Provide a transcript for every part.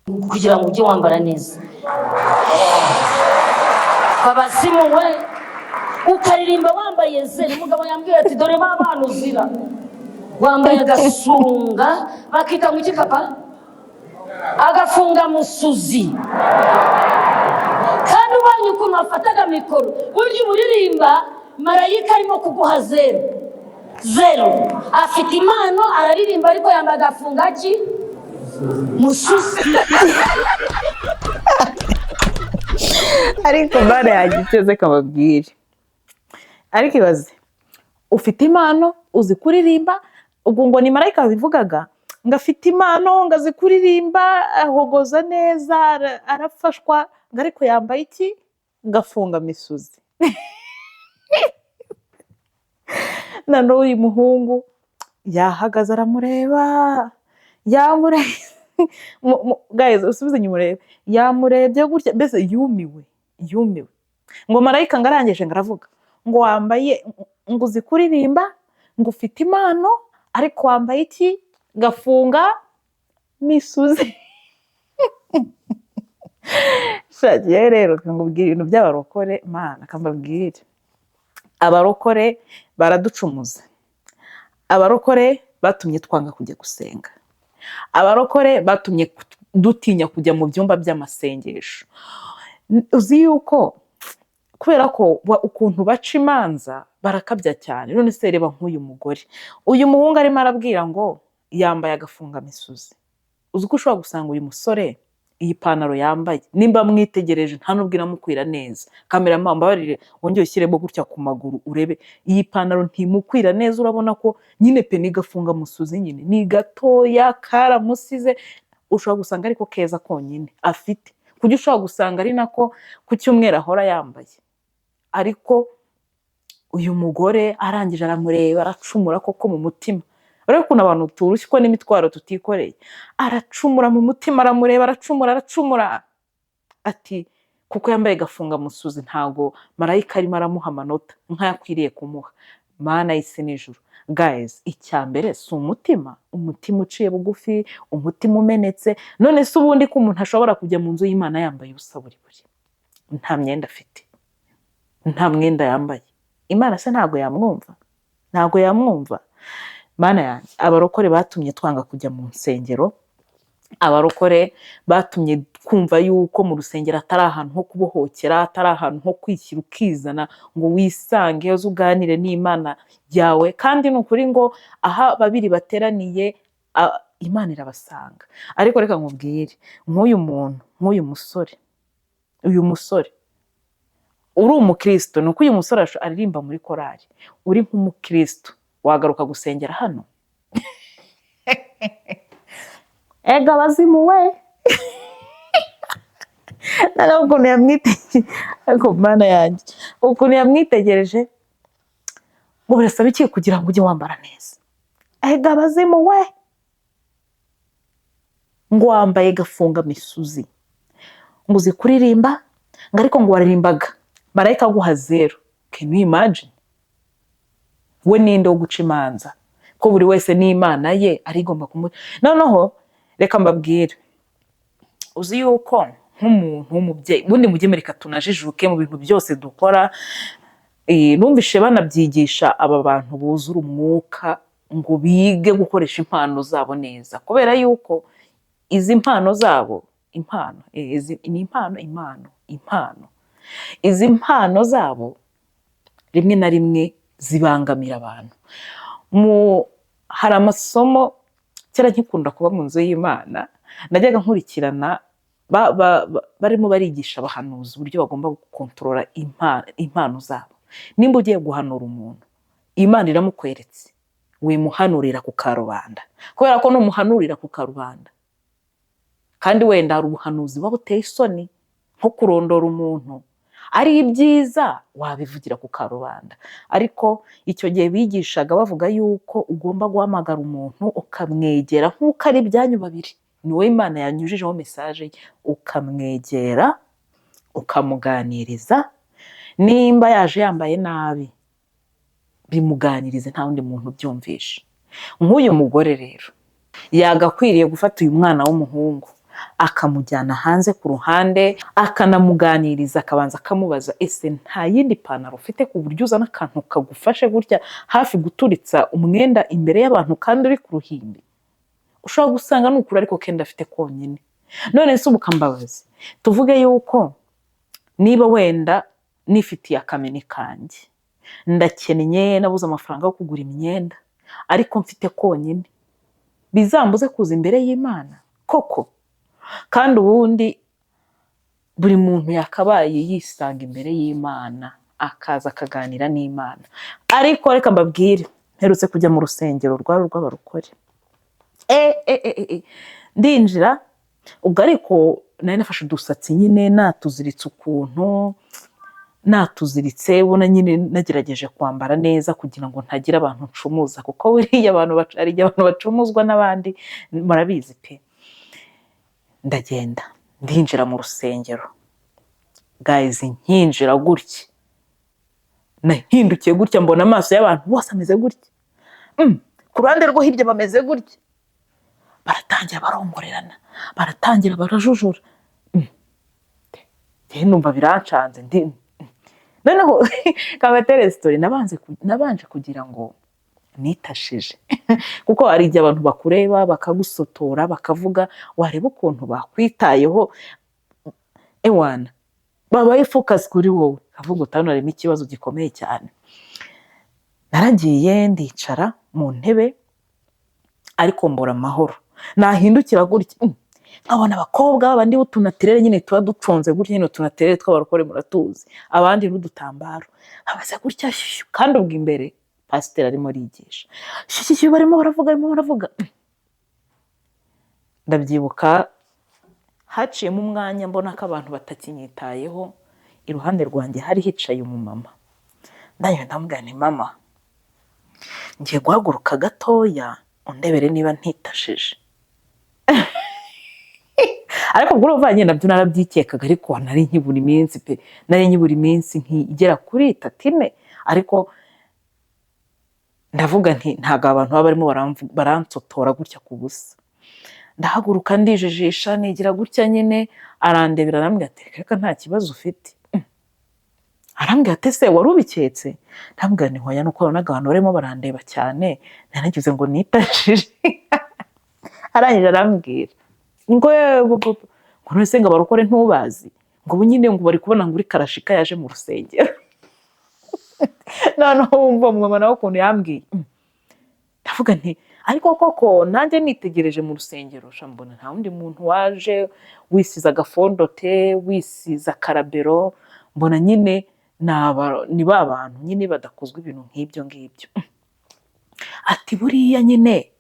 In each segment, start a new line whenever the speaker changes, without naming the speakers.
Kugira ngo ujye wambara neza, abazimu we, ukaririmba wambaye zero. Umugabo yambwiye ati: "Dore ba bana uzira, wambaye agasunga bakita ngo iki, papa? Agafunga musuzi." Kandi ubonye ukuntu wafataga mikoro, burya uburirimba marayika arimo kuguha zero zero. Afite impano, araririmba, ariko yambaye agafunga ki musuzi.
Ariko bare yagiteze kababwire. Ariko ibaze, ufite impano, uzi kuririmba. Ubwo ngo ni marayika wabivugaga, ngo afite impano, ngo azi kuririmba, ahogoza neza, arafashwa, ngo ariko yambaye iki? Gafunga misuzi. Na n'uyu muhungu yahagaze aramureba, yamureba. Guys, usubize inyuma urebe, yamurebye gutya, mbese yumiwe, yumiwe. Ngo marayika ngo arangije ngo aravuga ngo wambaye, ngo uzi kuririmba, ngo ufite impano, ariko wambaye iki? Gafunga misuzi. Shagiye rero nkubwira ibintu by'abarokore, mana, kambabwire, abarokore baraducumuza. Abarokore batumye twanga kujya gusenga. Abarokore batumye dutinya kujya mu byumba by'amasengesho. Uzi yuko kubera ko ukuntu baca imanza barakabya cyane. None se reba nk'uyu mugore, uyu muhungu arimo arabwira ngo yambaye agafungamisuzi. Uzi ko ushobora gusanga uyu musore iyi pantaro yambaye, nimba mwitegereje, nta nubwo inamukwira neza. Cameraman, mbabarire wongere ushyiremo gutya ku maguru urebe, iyi pantaro ntimukwira neza. Urabona ko nyine pe ni gafungamusuzi nyine, ni gatoya karamusize. Ushobora gusanga ariko keza konyine afite, kujya ushobora gusanga ari nako ku cyumweru ahora yambaye. Ariko uyu mugore arangije aramureba, aracumura koko mu mutima. Urabona ukuntu abantu turushywa n'imitwaro tutikoreye. Aracumura mu mutima, aramureba, aracumura, aracumura, ati kuko yambaye gafungamusuzi ntago marayika arimo aramuha amanota nk'ayo akwiriye kumuha. Mana y'isi n'ijuru! Guys, icya mbere si umutima, umutima uciye bugufi, umutima umenetse. None se ubundi ko umuntu ashobora kujya mu nzu y'Imana yambaye ubusa buri buri, nta myenda afite, nta mwenda yambaye, Imana se ntabwo yamwumva? Ntabwo yamwumva? Mana yanjye, abarokore batumye twanga kujya mu nsengero. Abarokore batumye twumva yuko mu rusengero atari ahantu ho kubohokera, atari ahantu ho kwishyira ukizana ngo wisange uze uganire n'Imana yawe. Kandi ni ukuri ngo aho babiri bateraniye, Imana irabasanga. Ariko reka nkubwire, nk'uyu muntu, nk'uyu musore, uyu musore uri umukristo, ni uko uyu musore aririmba muri korali, uri nk'umukristo wagaruka gusengera hano? Ega abazimu we! Noneho ukuntu yamwitegereje, ariko Mana yanjye, ukuntu yamwitegereje, ngo birasaba iki kugira ngo ujye wambara neza? Ega abazimu we! Ngo wambaye gafunga misuzi, ngo uzi kuririmba, ngo ariko ngo waririmbaga marayika aguha zero. Can you imagine? We ninde wo guca imanza, ko buri wese n'Imana ye ari igomba kumu? Noneho reka mbabwire, uzi yuko nk'umuntu w'umubyeyi, ubundi mujye mureka tunajijuke mu bintu byose dukora. Numvishe banabyigisha aba bantu buzura umwuka ngo bige gukoresha impano zabo neza, kubera yuko izi mpano zabo, impano, izi ni impano, impano, impano, izi mpano zabo rimwe na rimwe zibangamira abantu. Mu hari amasomo kera nkikunda kuba mu nzu y'Imana najyaga nkurikirana, barimo barigisha abahanuzi uburyo bagomba gukontorora impano zabo. Nimba ugiye guhanura umuntu, Imana iramukweretse, wimuhanurira ku karubanda, kubera ko numuhanurira ku karubanda, kandi wenda hari ubuhanuzi buba buteye isoni, nko kurondora umuntu, ari ibyiza wabivugira ku karubanda. Ariko icyo gihe bigishaga bavuga yuko ugomba guhamagara umuntu, ukamwegera nk'uko ari ibyanyu babiri, ni wowe Imana yanyujijeho message ye, ukamwegera, ukamuganiriza. Nimba yaje yambaye nabi, bimuganirize nta wundi muntu ubyumvishe. Nk'uyu mugore rero yagakwiriye gufata uyu mwana w'umuhungu. Akamujyana hanze ku ruhande, akanamuganiriza, akabanza akamubaza: "Ese nta yindi pantaro ufite, ku buryo uzana akantu kagufashe gutya hafi guturitsa umwenda imbere y'abantu kandi uri ku ruhimbi?" Ushobora gusanga ni ukuri, ariko kenda afite konyine. None se ubu ukambabaza, tuvuge yuko niba wenda nifitiye akameni kanjye, ndakennye, nabuze amafaranga yo kugura imyenda, ariko mfite konyine, bizambuze kuza imbere y'Imana koko? Kandi ubundi buri muntu yakabaye yisanga imbere y'Imana, akaza akaganira n'Imana. Ariko reka mbabwire, mperutse kujya mu rusengero rwari urw'abarokore. Ndinjira ubwo, ariko nari nafashe udusatsi nyine natuziritse ukuntu natuziritse, ubona nyine nagerageje kwambara neza kugira ngo ntagira abantu ncumuza, kuko buriya abantu hari igihe abantu bacumuzwa n'abandi, murabizi pe. Ndagenda, ndinjira mu rusengero. Guys, nkinjira gutya, nahindukiye gutya, mbona amaso y'abantu bose ameze gutya. Ku ruhande rwo hirya bameze gutya, baratangira barongorerana, baratangira barajujura. Njyewe numva birancanze. Ndi noneho kabatere story, nabanje kugira ngo nitashije, kuko hari igihe abantu bakureba bakagusotora, bakavuga, wareba ukuntu bakwitayeho, ewana babaye focus kuri wowe, kavuga uti: "Hano harimo ikibazo gikomeye cyane." Naragiye, ndicara mu ntebe, ariko mbura amahoro. Nahindukira gutya, nkabona abakobwa babandi b'utunatirere nyine tuba duconze gutya nyine, utunatirere tw'abarokore muratuzi, abandi n'udutambaro, bameze gutya shyushyu, kandi ubwo imbere pasiteri arimo arigisha, shyushyu, barimo baravuga, barimo baravuga. Ndabyibuka, haciyemo umwanya mbona ko abantu batakinyitayeho. Iruhande rwanjye hari hicaye umumama. Ndangije ndamubwira nti: "Mama, ngiye guhaguruka gatoya, undebere niba ntitashije." Ariko ubwo urumva nyine nabyo narabyikekaga, ariko nari nkibura iminsi pe, nari nkibura iminsi nkigera kuri itatu, ine. Ariko ndavuga nti: "Ntabwo abantu baba barimo baransotora gutya ku busa." Ndahaguruka, ndijijisha, nigira gutya nyine, arandebera, arambwira ati: "Reka, nta kibazo ufite." Arambwira ati: "Ese wari ubiketse?" Ndambwira nti: "Hoya, nuko wabonaga abantu barimo barandeba cyane, nanagize ngo nitashije." Arangije arambwira ngo: "Yewe, ngo none se ngo abarokore ntubazi, ngo ubu nyine ngo bari kubona ngo uri karashika yaje mu rusengero." Noneho wumva mama nawe ukuntu yambwiye. Ndavuga nti: "Ariko koko nanjye nitegereje mu rusengero sha, mbona nta wundi muntu waje wisize agafondote, wisize akarabero, mbona nyine ni ba bantu nyine badakozwa ibintu nk'ibyo ngibyo." Ati: "Buriya nyine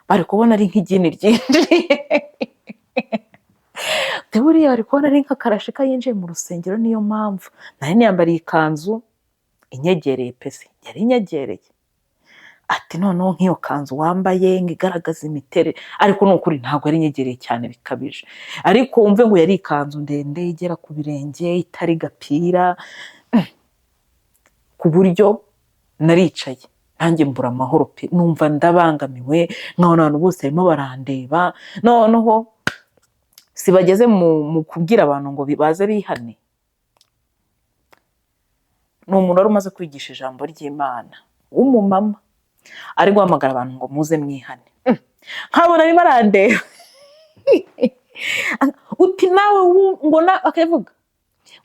bari kubona ari nk'igini ryinjiye." Ati: "Buriya bari kubona ari nk'akarashika yinjiye mu rusengero, niyo mpamvu nari niyambariye ikanzu inyegereye pese, yari inyegereye." Ati: "Noneho nk'iyo kanzu wambaye ngo igaragaza imiterere." Ariko ni ukuri ntabwo ari inyegereye cyane bikabije, ariko wumve ngo yari ikanzu ndende igera ku birenge, itari gapira, ku buryo naricaye nanjye mbura amahoro pe, numva ndabangamiwe, nkabona abantu bose barimo barandeba. Noneho si bageze mu kubwira abantu ngo baze bihane. Ni umuntu wari umaze kwigisha ijambo ry'Imana w'umumama, ari guhamagara abantu ngo: "Muze mwihane." Nkabona arimo arandeba, uti nawe ngo akavuga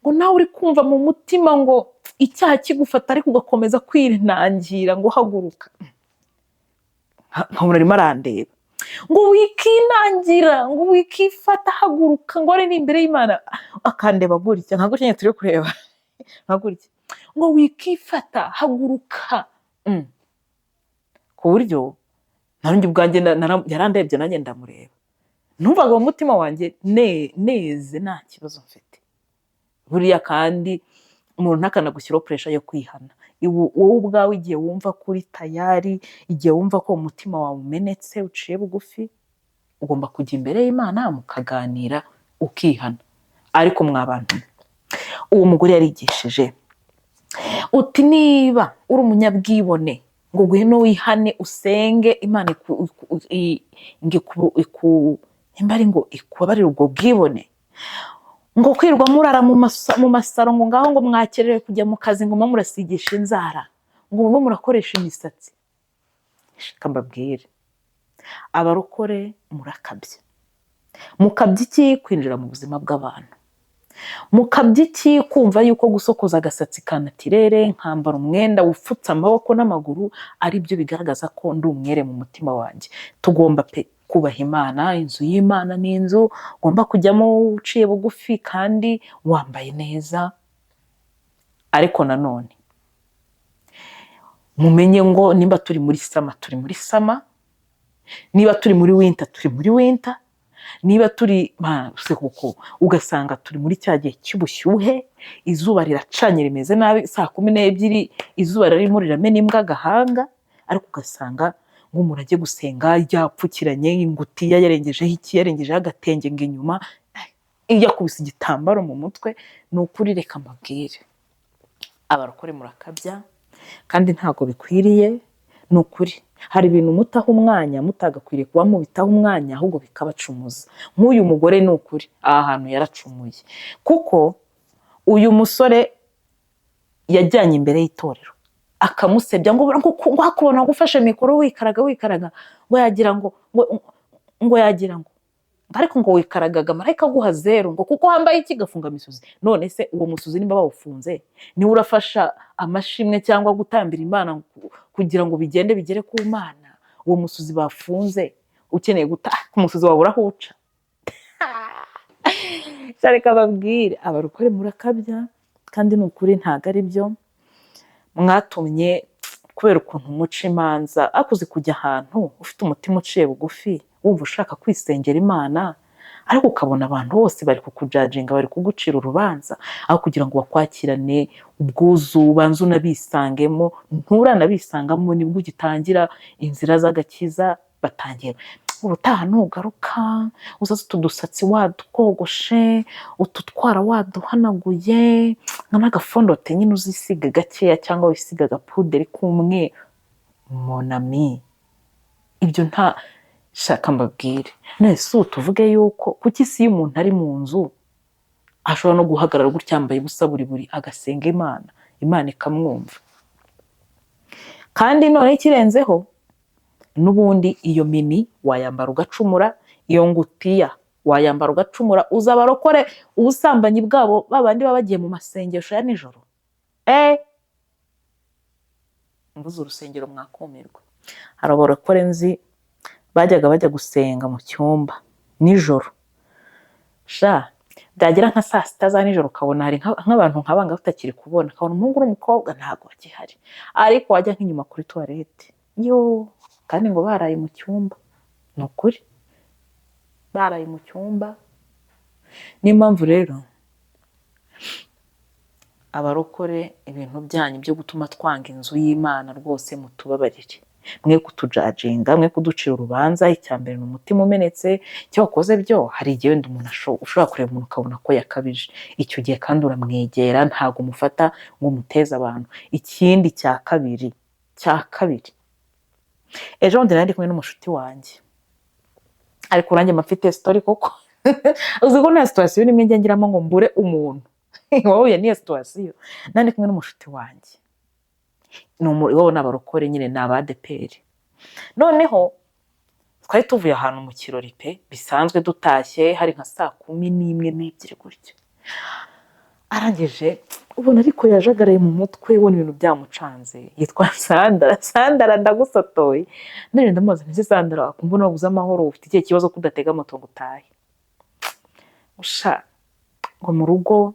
ngo: "Nawe uri kumva mu mutima ngo icyaha kigufata, ariko ugakomeza kwinangira, ngo haguruka." Nkabona arimo arandeba ngo: "Wikinangira, ngo wikifata, haguruka," ngo ari imbere y'Imana, akandeba gutya, nka gutya nyine turi kureba, nka gutya, ngo: "Wikifata, haguruka." Ku buryo nanjye ubwanjye yarandebye, nanjye ndamureba, numvaga mu mutima wanjye neze, nta kibazo mfite. Buriya kandi umuntu ntakanagushyiraho pressure yo kwihana. Wowe ubwawe, igihe wumva ko uri tayari, igihe wumva ko umutima wawe umenetse, uciye bugufi, ugomba kujya imbere y'Imana mukaganira, ukihana. Ariko mwa bantu mwe, uwo mugore yarigishije, uti: "Niba uri umunyabwibone, ngo ngwino wihane, usenge Imana ngo Nimba ari ngo ikubabarire ubwo bwibone, ngo kwirwa murara mu masaro, ngo ngaho ngo mwakerewe kujya mu kazi, ngo mube murasigisha inzara, ngo mube murakoresha imisatsi. Reka mbabwire, abarokore murakabya. Mukabya iki? Kwinjira mu buzima bw'abantu. Mukabya iki? Kumva yuko gusokoza agasatsi ka naturel, nkambara umwenda ufutse amaboko n'amaguru, ari byo bigaragaza ko ndi umwere mu mutima wanjye. Tugomba pe kubaha Imana. Inzu y'Imana ni inzu ugomba kujyamo uciye bugufi kandi wambaye neza. Ariko nanone mumenye ngo nimba turi muri summer, turi muri summer; niba turi muri winter, turi muri winter; niba turi se koko ugasanga turi muri cya gihe cy'ubushyuhe, izuba riracanye rimeze nabi, saa 12 izuba ririmo riramena imbwa agahanga, ariko ugasanga nk'umuntu agiye gusenga yapfukiranye ingutiya, yarengejeho iki, yarengejeho agatenge, ngo inyuma yakubise igitambaro mu mutwe. Ni ukuri, reka mbabwire, abarokore murakabya kandi ntabwo bikwiriye. Ni ukuri, hari ibintu mutaha umwanya mutagakwiriye kuba mubitaho umwanya, ahubwo bikabacumuza. Nk'uyu mugore, ni ukuri, aha hantu yaracumuye, kuko uyu musore yajyanye imbere y'itorero akamusebya ngo hakubona ngo ufashe mikoro wikaraga wikaraga, ngo yagira ngo yagira ngo ariko ngo wikaragaga marayika aguha zeru, ngo kuko wambaye iki gafunga misuzi. None se uwo musuzi nimba bawufunze, niwe urafasha amashimwe cyangwa gutambira Imana kugira ngo bigende bigere ku Mana? Uwo musuzi bafunze ukeneye guta ku musuzi wabura aho uca. Reka babwire, abarokore murakabya kandi ni ukuri ntabwo ari byo. Mwatumye kubera ukuntu muca imanza. Akuze kujya ahantu ufite umutima uciye bugufi, wumva ushaka kwisengera Imana, ariko ukabona abantu bose bari kukujudginga, bari kugucira urubanza, aho kugira ngo bakwakirane ubwuzu, ubanze unabisangemo. Nturanabisangamo, nibwo ugitangira inzira z'agakiza, batangira: "Ubutaha nugaruka uzaze utu dusatsi wadukogoshe, utu twara waduhanaguye, n'agafond de teint nyine uzisiga gakeya cyangwa wisiga agapuderi k'umweru." Mon ami, ibyo nta shaka. Mbabwire, none si tuvuge yuko kuki isi iyo umuntu ari mu nzu ashobora no guhagarara gutya yambaye ubusa buri buri, agasenga Imana, Imana ikamwumva? Kandi noneho ikirenzeho, n'ubundi iyo mini wayambara ugacumura, iyo ngutiya wayambara ugacumura. Uza abarokore ubusambanyi bwabo, babandi baba bagiye mu masengesho ya nijoro. Mvuze urusengero mwakumirwa. Hari abarokore nzi bajyaga bajya gusenga mu cyumba nijoro, sha byagera nka saa 6 za nijoro ukabona hari nk'abantu nk'abanga utakiri kubona, ukabona umuhungu n'umukobwa ntabwo bakihari, ariko wajya nk'inyuma kuri toilette yo, kandi ngo baraye mu cyumba. Ni ukuri, baraye mu cyumba. Niyo mpamvu rero abarokore, ibintu byanyu byo gutuma twanga inzu y'Imana, rwose mutubabarire, mwe kutujudginga, mwe kuducira urubanza. Icya mbere ni umutima umenetse. Icyo wakoze byo, hari igihe wenda umuntu ushobora kureba umuntu ukabona ko yakabije. Icyo gihe kandi uramwegera, ntabwo umufata ngo umuteze abantu. Ikindi cya kabiri, ejo bundi nari ndi kumwe n'umushuti wanjye, ariko nanjye mba mfite story, koko uzi ko nta situation n'imwe njya ngiramo ngo mbure umuntu wahuye n'iyo situation. Nari ndi kumwe n'umushuti wanjye, iwabo ni abarokore nyine, ni abadeperi. Noneho twari tuvuye ahantu mu kirori pe bisanzwe, dutashye hari nka saa 11 n'ebyiri gutyo. Arangije ubona ariko yajagaraye mu mutwe, ubona ibintu byamucanze. Yitwa Sandara. Sandara, ndagusotoye. None ndamubaza nti: "Sandara, wakumva wabuze amahoro, ufite ikihe kibazo ko udatega moto ngo utahe?" Usha ngo mu rugo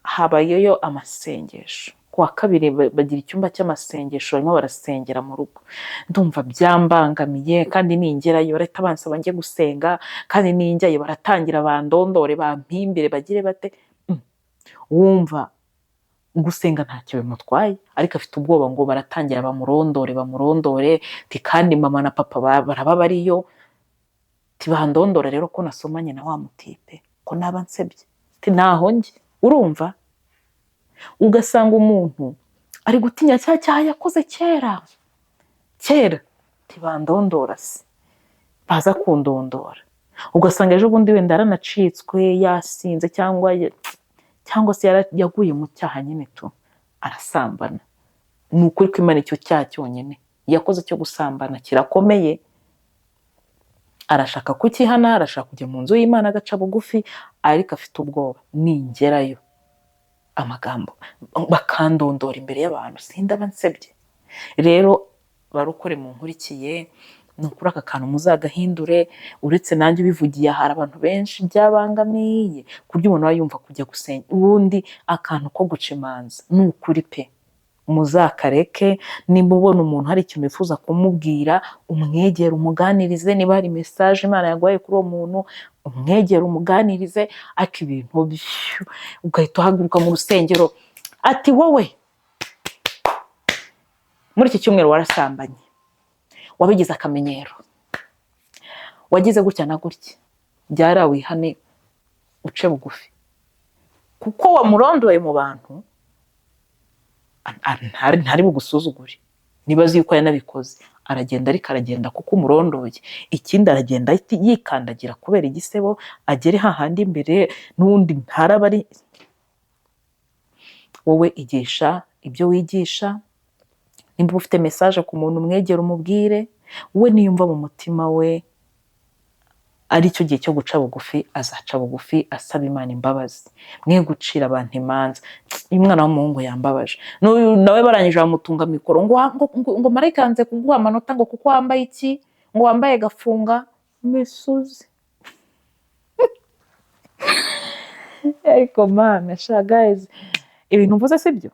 habayeyo amasengesho ku wa kabiri, bagira icyumba cy'amasengesho, barimo barasengera mu rugo. "Ndumva byambangamiye, kandi ningerayo barahita bansaba njye gusenga, kandi ninjyayo baratangira bandondore, bampimbire, bagire bate." Wumva gusenga ntacyo bimutwaye, ariko afite ubwoba ngo baratangira bamurondore, bamurondore, ti kandi mama na papa baraba bariyo, ti bandondora rero ko nasomanye na wa mutipe, ko naba nsebye, ti ntaho njye. Urumva ugasanga umuntu ari gutinya cya cyaha yakoze kera kera, tibandondora se, baza kundondora. Ugasanga ejo bundi wenda yaranacitswe yasinze, cyangwa se yaguye mu cyaha nyine tu arasambana. Ni ukuri ko Imana icyo cyaha cyonyine yakoze cyo gusambana kirakomeye, arashaka kukihana, arashaka kujya mu nzu y'Imana agaca bugufi, ariko afite ubwoba, ningerayo amagambo bakandondora imbere y'abantu sindaba nsebye. Rero barokore munkurikiye, ni ukuri aka kantu muzagahindure. Uretse nanjye ubivugiye, hari abantu benshi byabangamiye, ku buryo umuntu aba yumva kujya gusenga ubundi akantu ko guca imanza. Ni ukuri pe, muzakareke. Nimba ubona umuntu hari ikintu wifuza kumubwira, umwegere umuganirize. Niba hari message Imana yaguhaye kuri uwo muntu, umwegere umuganirize. Ariko ibintu ugahita uhaguruka mu rusengero ati wowe muri iki cyumweru warasambanye, wabigize akamenyero, wagize gutya na gutya, byara wihane uce bugufi, kuko wamurondoye mu bantu ntari bugusuzugure. Niba azi yuko yanabikoze, aragenda, ariko aragenda kuko umurondoye. Ikindi, aragenda yikandagira kubera igisebo, agere hahandi imbere n'ubundi ntaraba ari wowe. Igisha ibyo wigisha, nimba ufite message ku muntu, umwegere umubwire. We niyumva mu mutima we ari cyo gihe cyo guca bugufi, azaca bugufi asaba Imana imbabazi. Mwe gucira abantu imanza. Uyu mwana w'umuhungu yambabaje. N'uyu nawe barangije bamutunga mikoro ngo marayika yanze kuguha amanota ngo kuko wambaye iki, ngo wambaye gafunga misozi. Ariko Mana sha, guys, ibintu mvuze si byo?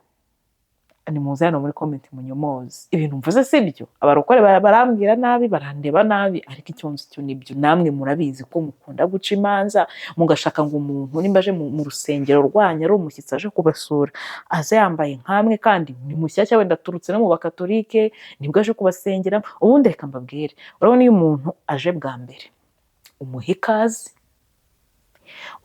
Nimuze hano muri comment munyomoze, ibintu mvuze si byo? Abarokore barambwira nabi, barandeba nabi, ariko icyo nzi cyo nibyo. Namwe murabizi ko mukunda guca imanza, mugashaka ngo umuntu nimba aje mu rusengero rwanyu ari umushyitsi aje kubasura, aze yambaye nkamwe, kandi ni mushyashya, wenda aturutse no mu bakatolike, nibwo aje kubasengera. Ubundi reka mbabwire, urabona iyo umuntu aje bwa mbere umuha ikaze,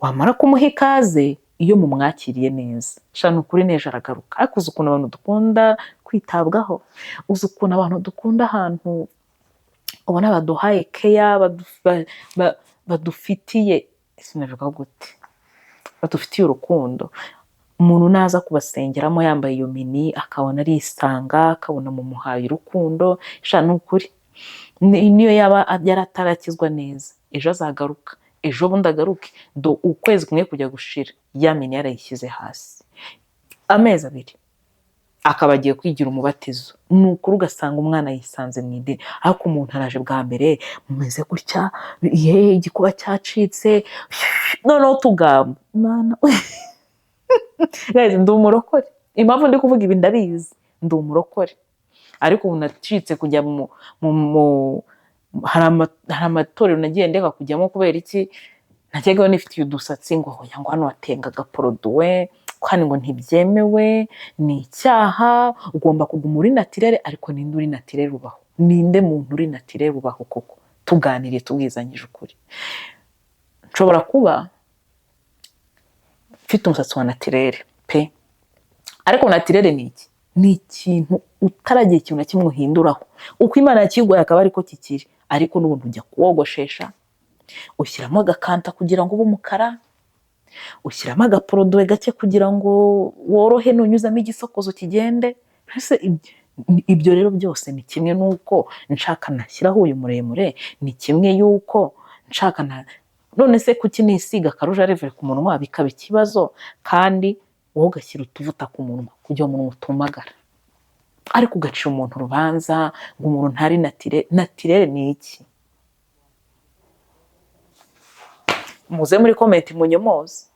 wamara kumuha ikaze, iyo mumwakiriye neza, sha ni ukuri n'ejo aragaruka. Ariko uzi ukuntu abantu dukunda kwitabwaho, uzi ukuntu abantu dukunda ahantu ubona baduhaye keya, badufitiye, sinavuga gute, badufitiye urukundo. Umuntu naza kubasengeramo yambaye iyo mini, akabona arisanga, akabona mumuhaye urukundo, sha ni ukuri niyo yaba yari atarakizwa neza, ejo azagaruka, ejo bundi agaruke. Do ukwezi kumwe kujya gushira ya mini yarayishyize hasi, amezi 2 akaba agiye kwigira umubatizo. Ni ukuri ugasanga umwana yisanze mu idini. Ariko umuntu araje bwa mbere mumeze gutya, ye igikuba cyacitse, noneho tugamba Mana. Guys, ndi umurokore, impamvu ndi kuvuga ibi ndabizi, ndi umurokore, ariko ubu nacitse kujya mu hari amatorero nagiye ndeka kujyamo. Kubera iki? Najyaga nifitiye udusatsi ngo hoya, ngo hano watenga agaporoduwe, kandi ngo ntibyemewe, ni icyaha, ugomba kuguma uri naturel. Ariko ninde uri naturel ubaho? Ninde muntu uri naturel ubaho koko? Tuganiriye tubwizanyije ukuri, nshobora kuba mfite umusatsi wa naturel pe, ariko naturel ni iki? Ni ikintu utaragira ikintu na kimwe uhinduraho, uko Imana yakiguhaye akaba ariko kikiri. Ariko n'ubundi ujya kuwogoshesha, ushyiramo agakanta kugira ngo ube umukara, ushyiramo agaporoduwe gake kugira ngo worohe, nunyuzamo igisokozo kigende. Mbese ibyo rero byose ni kimwe n'uko nshaka nashyiraho uyu muremure, ni kimwe y'uko nshaka na none se kuki nisiga akarouge à lèvres ku munwa bikaba ikibazo, kandi wowe ugashyira utuvuta ku munwa kugira ngo umunwa utumagara, ariko ugacira umuntu urubanza ngo umuntu ntari naturel? Naturel ni iki? Muze muri comment munyomoze.